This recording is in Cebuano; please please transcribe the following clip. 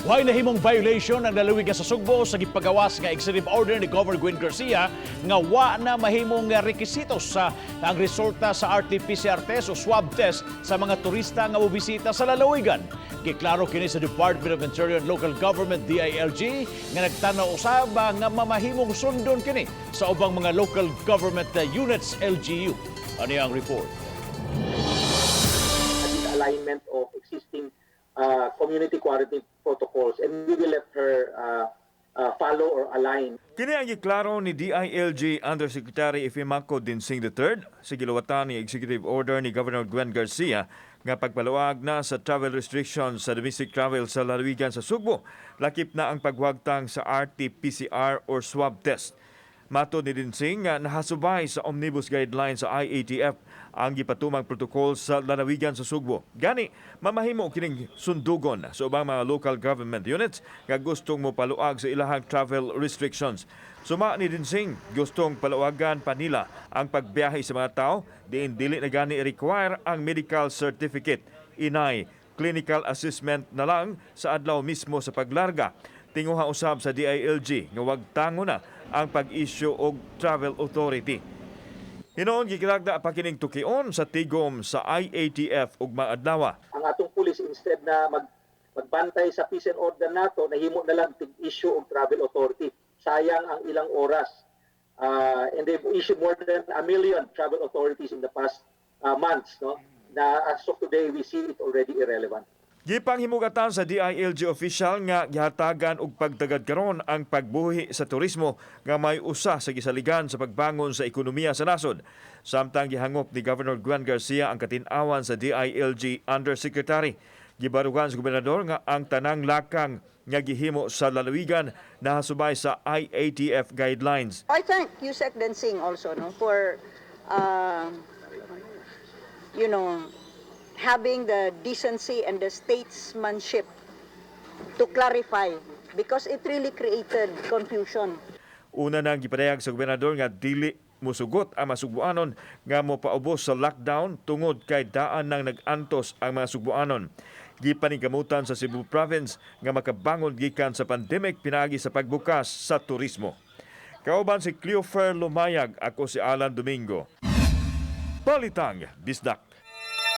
Way nahimong violation ang lalawigan sa Sugbo sa gipagawas nga executive order ni Governor Gwen Garcia nga wa na mahimong rekisitos sa ang resulta sa RT-PCR test o swab test sa mga turista nga mobisita sa lalawigan. Giklaro kini sa Department of Interior and Local Government, DILG, nga nagtanaw usab nga mamahimong sundon kini sa ubang mga local government units, LGU. Ano ang report? At the alignment of existing community quarantine protocols, and we will let her follow or align. Kini ang giklaro ni DILG Undersecretary Efimaco Densing III sa giluwatan ni Executive Order ni Governor Gwen Garcia nga pagpaluag na sa travel restrictions sa domestic travel sa lalawigan sa Sugbo, lakip na ang pagwagtang sa RT-PCR or swab test. Matod ni Densing nga nahasubay sa Omnibus Guidelines sa IATF ang gipatumang protocol sa lalawigan sa Sugbo. Gani, mamahimo kining sundugon sa ubang mga local government units nga gustong mopaluag sa ilahang travel restrictions. Suma ni Densing, gustong paluagan pa nila ang pagbiyahe sa mga tao, diin dili na gani require ang medical certificate. Inay, clinical assessment na lang sa adlaw mismo sa paglarga. Tinguha usab sa DILG nga wagtango na ang pag-issue og travel authority. Hinuon gikilagda pa kining tukion sa tigom sa IATF ug maadlawa. Ang atong police, instead na magbantay sa peace and order nato, nahimo na lang tig-issue og travel authority. Sayang ang ilang oras. And they've issued more than a million travel authorities in the past months, no? Na as of today, we see it already irrelevant. Gipanghimugatan sa DILG official nga gihatagan og pagtagad karon ang pagbuhi sa turismo nga may usa sa gisaligan sa pagbangon sa ekonomiya sa nasod. Samtang gihangop ni Governor Gwen Garcia ang katin-awan sa DILG Undersecretary. Gibarugan sa gobernador nga ang tanang lakang nga gihimo sa lalawigan nahasubay sa IATF guidelines. I thank Usec Densing also, no, for having the decency and the statesmanship to clarify because it really created confusion. Una nang gipadayag sa gobernador nga dili musugot ang mga Sugbuanon nga mopaubos sa lockdown tungod kay daan nang nag-antos ang mga Sugbuanon. Gipaningkamutan sa Cebu Province nga makabangon gikan sa pandemic pinaagi sa pagbukas sa turismo. Kauban si Cleofer Lumayag, ako si Alan Domingo. Balitang Bisdak.